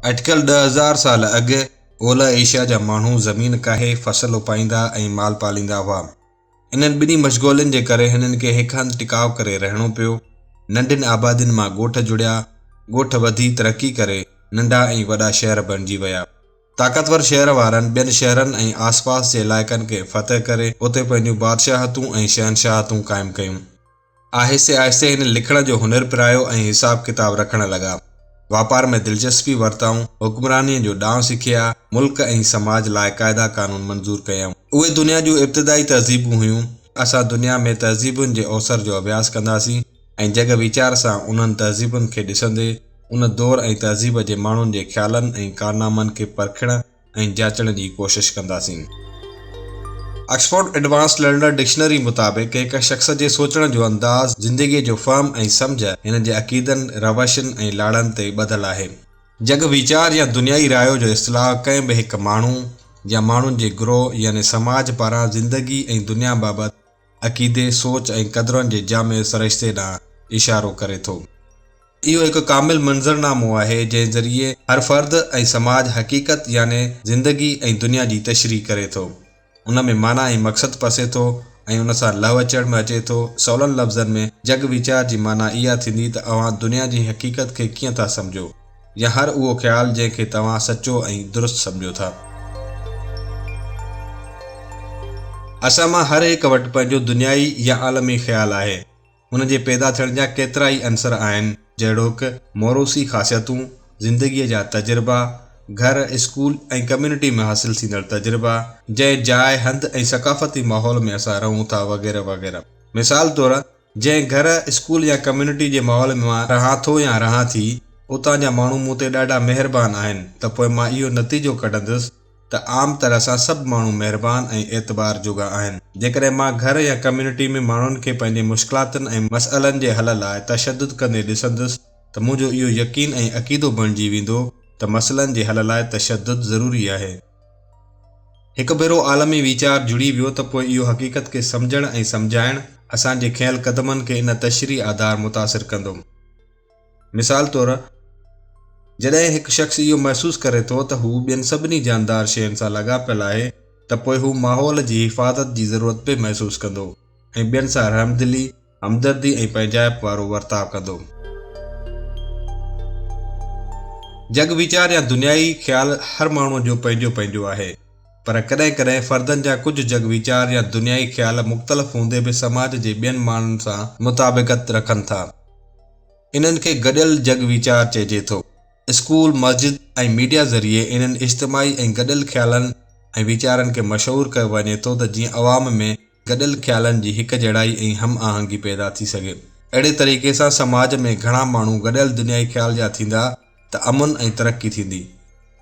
اٽڪل 10,000 سال اڳ اولهه ايشيا جا ماڻهو زمين ڪاهي فصل اپائيندا ۽ مال پاليندا هئا. انهن ٻنهي مشغولين جي ڪري هنن کي هڪ هنڌ ٽڪاء ڪري رهڻو پيو. ننڍين آبادين مان ڳوٺ جڙيا، ڳوٺ وڌي ترقي ڪري ننڍا ۽ وڏا شهر بڻجي ويا. طاقتور شهر وارن ٻين شهرن ۽ آسپاس جي علائقن کي فتح ڪري اتي پنهنجون بادشاهتون ۽ شهنشاهتون قائم ڪيون. آهستي آهستي هن لکڻ جو هنر پرايو ۽ حساب ڪتاب رکڻ لڳا. واپار ۾ دلچسپي ورتائون، حڪمرانيء جو ڏانء سکيا، ملڪ ۽ سماج لاء قاعدا قانون منظور ڪيائون. اهي دنيا جون ابتدائي تهذيبون هيون. اسان دنيا ۾ تهذيبن جي اوسر جو اڀياس ڪنداسين ۽ جڳ ويچار سان انهن تهذيبن کي ڏسندي ان دور ۽ تهذيب جي ماڻهن جي خيالن ۽ ڪارنامن کي پرکڻ ۽ جاچڻ جي ڪوشش ڪنداسين. آڪسفورڊ ايڊوانسڊ لرنر ڊڪشنري مطابق هڪ شخص جي سوچڻ جو انداز، زندگيء جو فهم ۽ سمجهه هن جي عقيدن، روشن ۽ لاڙن تي ٻڌل آهي. جڳ ويچار يا دنيائي رايو جو اصطلاح ڪنهن به هڪ ماڻهو يا ماڻهن جي گروهه يعني سماج پاران زندگي ۽ دنيا بابت عقيدي، سوچ ۽ قدرن جي جامع سرشتي ڏانهن اشارو ڪري ٿو. اهو هڪ ڪامل منظرنامو آهي، جنهن ذريعي هر فرد ۽ سماج حقيقت يعني زندگي ۽ دنيا جي تشريح ڪري ٿو. ان ۾ معنيٰ ۽ مقصد پسي ٿو ۽ ان سان لهه وچڙ ۾ اچي ٿو. سولن لفظن ۾ جڳ ويچار جي معنيٰ اها ٿيندي ته اوهان دنيا جي حقيقت کي ڪيئن ٿا سمجهو يا هر اهو خيال جنهن کي توهان سچو ۽ درست سمجهو ٿا. اسان مان هر هڪ وٽ پنهنجو دنيائي يا عالمي خيال آهي. ان جي پيدا ٿيڻ جا ڪيترائي عنصر آهن، جهڙوڪ، موروثي خاصيتون، زندگيء جا تجربا، گهر، اسڪول ۽ ڪميونٽي ۾ حاصل ٿيندڙ تجربا، جنهن جاء، هنڌ ۽ ثقافتي ماحول ۾ اسان رهون ٿا وغيره وغيره. مثال طور، جنهن گهر، اسڪول يا ڪميونٽي جي ماحول ۾ مان رهان ٿو يا رهان ٿي، اتان جا ماڻهو مون تي ڏاڍا مهربان آهن ته پوء مان اهو نتيجو ڪڍندس ته عام طرح سان سڀ ماڻهو مهربان ۽ اعتبار جوڳا آهن. جيڪڏهن مان گهر يا ڪميونٽي ۾ ماڻهن کي پنهنجي مشڪلاتن ۽ مسئلن جي حل لاء تشدد ڪندي ڏسندس ته منهنجو اهو يقين ۽ عقيدو بڻجي ويندو ته مسئلن جي حل لاء تشدد ضروري آهي. هڪ ڀيرو عالمي ويچار جڙي ويو ته پوء اهو حقيقت کي سمجهڻ ۽ سمجهائڻ، اسان جي کنيل قدمن کي ان تشريح آڌار متاثر ڪندو. مثال طور، جڏهن هڪ شخص اهو محسوس ڪري ٿو ته هو ٻين سڀني جاندار شين سان لاڳاپيل آهي ته پوء هو ماحول جي حفاظت جي ضرورت به محسوس ڪندو ۽ ٻين سان رحمدلي، همدردي ۽ پنهنجائپ وارو ورتاء ڪندو. جڳ ويچار يا دنيائي خيال هر ماڻهوء جو پنهنجو پنهنجو آهي. پر ڪڏهن ڪڏهن فردن جا ڪجهه جڳ ويچار يا دنيائي خيال مختلف هوندي به سماج جي ٻين ماڻهن سان مطابقت رکن ٿا. انهن کي گڏيل جڳ ويچار چئجي ٿو. اسڪول، مسجد ۽ ميڊيا ذريعي انهن اجتماعي ۽ گڏيل خيالن ۽ ويچارن کي مشهور ڪيو وڃي ٿو ته جيئن عوام ۾ گڏيل خيالن جي هڪ جهڙائي ۽ هم آهنگي پيدا ٿي سگهي. اهڙي طريقي سان سماج ۾ گهڻا ماڻهو گڏيل دنيائي خيال جا ٿيندا ته امن ۽ ترقي ٿيندي.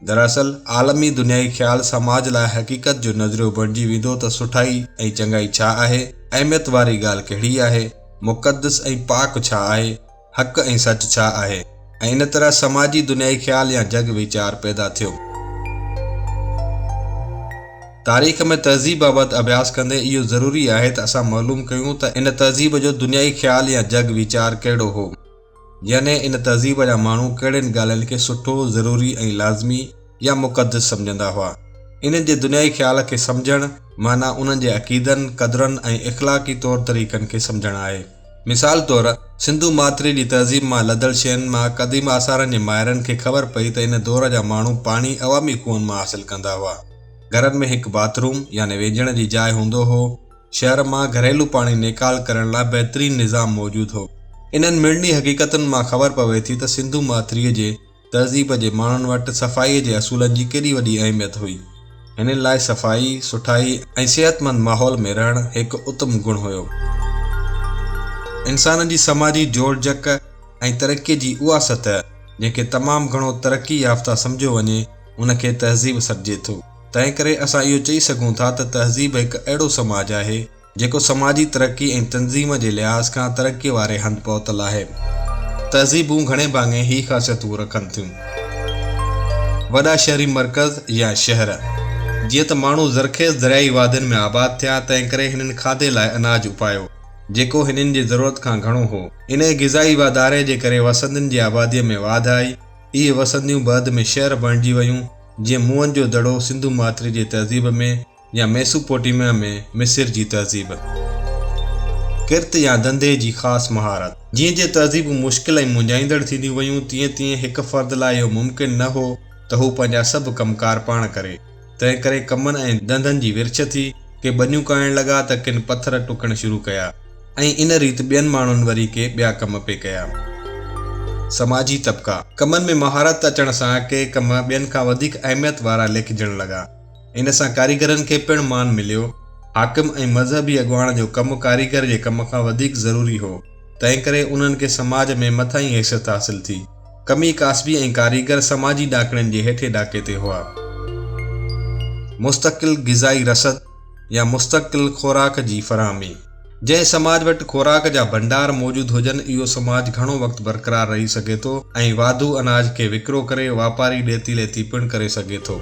دراصل عالمي دنيائي خيال سماج لاء حقيقت جو نظريو بڻجي ويندو ته سٺائي ۽ چڱائي ڇا آهي، اهميت واري ڳالهه ڪهڙي آهي، مقدس ۽ پاڪ ڇا آهي، حق ۽ سچ ڇا آهي ۽ ان طرح سماجي دنيائي خيال يا جڳ ويچار پيدا ٿيو. تاريخ ۾ تهذيب بابت اڀياس ڪندي اهو ضروري آهي ته اسان معلوم ڪيون ته ان تهذيب جو دنيائي خيال يا جڳ ويچار ڪهڙو هو. يعني ان تهذيب جا ماڻهو ڪهڙين ڳالهين کي سٺو، ضروري ۽ لازمي يا مقدس سمجهندا هئا. انهن جي دنيائي خيال کي سمجهڻ معنيٰ انهن جي عقيدن، قدرن ۽ اخلاقي طور طريقن کي سمجهڻ آهي. مثال طور، سنڌو ماٿري جي تهذيب مان لڌل شين مان قديم آثارن جي ماهرن کي خبر پئي ته ان دور جا ماڻهو پاڻي عوامي کوهن مان حاصل ڪندا هئا. گهرن ۾ هڪ باٿ روم يعني ويجهڻ جي جاء هوندو هو. شهر مان گهريلو پاڻي نيڪال ڪرڻ لاء بهترين نظام موجود هو. انهن مڙني حقيقتن مان خبر پوي ٿي ته سنڌو ماٿريء جي تهذيب جي ماڻهن وٽ صفائيء جي اصولن جي ڪيڏي وڏي اهميت هئي. هنن لاء صفائي، سٺائي ۽ صحتمند ماحول ۾ رهڻ هڪ اتم گڻ هيو. انسان جي سماجي جوڙجڪ ۽ ترقيء جي اها سطح، جنهن کي تمام گهڻو ترقي يافته سمجهيو وڃي، ان کي تهذيب سڏجي ٿو. تنهنڪري اسان اهو چئي سگهون ٿا ته تهذيب هڪ اهڙو سماج آهي، جيڪو سماجي ترقي ۽ تنظيم جي لحاظ کان ترقيء واري هنڌ پهتل آهي. تهذيبون گهڻي ڀاڱي هي خاصيتون رکن ٿيون. وڏا شهري مرڪز يا شهر. جيئن ته ماڻهو زرخيز دريائي وادين ۾ آباد ٿيا، تنهنڪري هنن کاڌي لاء اناج اپايو، جيڪو هنن جي ضرورت کان گهڻو هو. انهيء غذائي واڌاري جي ڪري وسندين جي آباديء ۾ واڌ آئي. اهي وسنديون بعد ۾ شهر بڻجي ويون، جيئن موئن جو دڙو سنڌو ماٿري جي تهذيب ۾ يا ميسوپوٽيميا ۾ مصر جي تهذيب. ڪرت يا ڌنڌي جي خاص مهارت. جيئن جيئن تهذيبون مشڪل ۽ منجهائيندڙ ٿينديون ويون، تيئن تيئن هڪ فرد لاء اهو ممڪن نه هو ته هو پنهنجا سڀ ڪم ڪار پاڻ ڪري. تنهن ڪري ڪمن ۽ ڌنڌن جي ورڇ ٿي، ڪي ٻنيون ڪاهڻ لڳا ته ڪن پٿر ٽڪڻ شروع ڪيا ۽ ان ريت ٻين ماڻهن وري ڪي ٻيا ڪم پئي ڪيا. سماجي طبقا، ڪمن ۾ مهارت اچڻ سان ڪي ڪم ٻين کان وڌيڪ اهميت وارا ليکجڻ لڳا. ان سان ڪاريگرن کي پڻ مان مليو. حاڪم ۽ مذهبي اڳواڻ جو ڪم ڪاريگر جي ڪم کان وڌيڪ ضروري هو، تنهنڪري انهن کي سماج ۾ مٿاهين حيثيت حاصل ٿي. ڪمي ڪاسبي ۽ ڪاريگر سماجي ڏاڪڻين جي هيٺين ڏاڪي تي هئا. مستقل غذائي رسد يا مستقل خوراڪ جي فراهمي. جنهن سماج وٽ خوراڪ جا ڀنڊار موجود هجن اهو سماج گهڻو وقت برقرار رهي سگهي ٿو ۽ واڌو اناج کي وڪرو ڪري واپاري ڏيتي ليتي پڻ ڪري سگهي ٿو.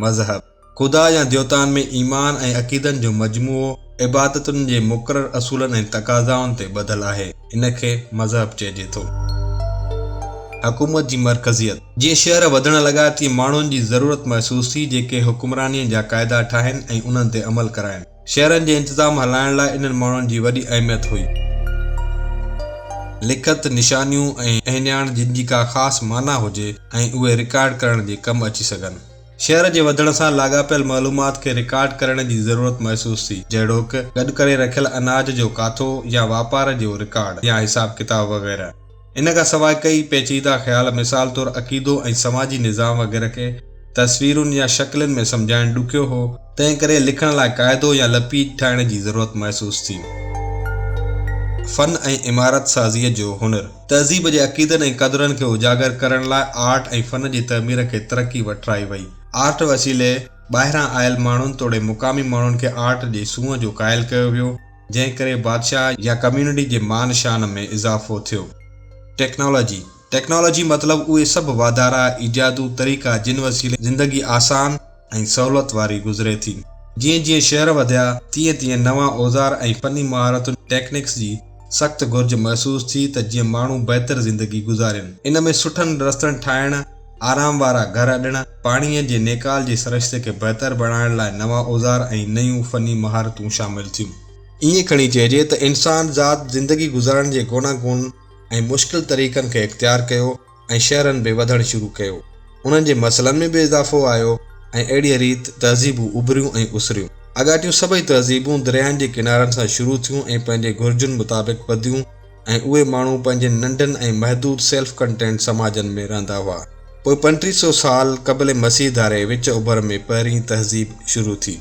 مذهب. خدا يا ديوتائن ۾ ايمان ۽ عقيدن جو مجموعو عبادتن جي مقرر اصولن ۽ تقاضائن تي ٻڌل آهي، ان کي مذهب چئجي ٿو. حڪومت جي مرڪزيت. جيئن شهر وڌڻ لڳا تيئن ماڻهن جي ضرورت محسوس ٿي جيڪي حڪمرانيء جا قاعدا ٺاهين ۽ انهن تي عمل ڪرائين. شهرن جي انتظام هلائڻ لاء انهن ماڻهن جي وڏي اهميت هئي. لکت، نشانيون ۽ اهڃاڻ جن جي ڪا خاص معنيٰ هجي ۽ اهي رڪارڊ ڪرڻ جي ڪم اچي سگهن. شهر جي وڌڻ سان لاڳاپيل معلومات کي رڪارڊ ڪرڻ جي ضرورت محسوس ٿي، جهڙوڪ، گڏ ڪري رکيل اناج جو ڪاٿو يا واپار جو رڪارڊ يا حساب ڪتاب وغيره. ان کان سواء ڪيئي پيچيده خيال مثال طور عقيدو ۽ سماجي نظام وغيره کي تصويرن يا شڪلين ۾ سمجهائڻ ڏکيو هو، تنهن ڪري لکڻ لاء قاعدو يا لپي ٺاهڻ جي ضرورت محسوس ٿي. فن ۽ عمارت سازيء جو هنر. تهذيب جي عقيدن ۽ قدرن کي اجاگر ڪرڻ لاء آرٽ ۽ فن جي تعمير کي ترقي وٺرائي وئي. آرٽ وسيلي ٻاهران آيل ماڻهن توڙي مقامي ماڻهن کي آرٽ جي سونهن جو قائل ڪيو ويو، جنهن ڪري بادشاهه يا ڪميونٽي جي مان شان ۾ اضافو ٿيو. ٽيڪنالاجي، Technology، مطلب اهي سڀ واڌارا، ايجادون، طريقا جن وسيلي زندگي آسان ۽ سهولت واري گذري ٿي. جيئن جيئن شهر وڌيا، تيئن تيئن نوان اوزار ۽ فني مهارتن، Techniques، جي سخت گهرج محسوس ٿي ته جيئن ماڻهو بهتر زندگي گذارين. ان ۾ سٺن رستن ٺاهڻ، آرام وارا گهر اڏڻ، پاڻيء جي نيڪال جي سرشتي کي بهتر بڻائڻ لاء نوان اوزار ۽ نيون فني مهارتون شامل ٿيون. ائين کڻي چئجي ته انسان ذات زندگي گذارڻ جي گوناگون ۽ مشڪل طريقن کي اختيار ڪيو ۽ شهرن به وڌڻ شروع ڪيو. انهن جي مسئلن ۾ به اضافو آيو ۽ اهڙيء ريت تهذيبون اڀريون ۽ اسريون. آڳاٽيون سڀئي تهذيبون دريائن جي ڪنارن سان شروع ٿيون ۽ پنهنجي گهرجن مطابق وڌيون ۽ اهي ماڻهو پنهنجن ننڍن ۽ محدود سيلف ڪنٽينڊ سماجن ۾ رهندا هئا. پوء 35 سو سال قبل مسيح ڌاري وچ اوڀر ۾ پهرين تهذيب شروع ٿي.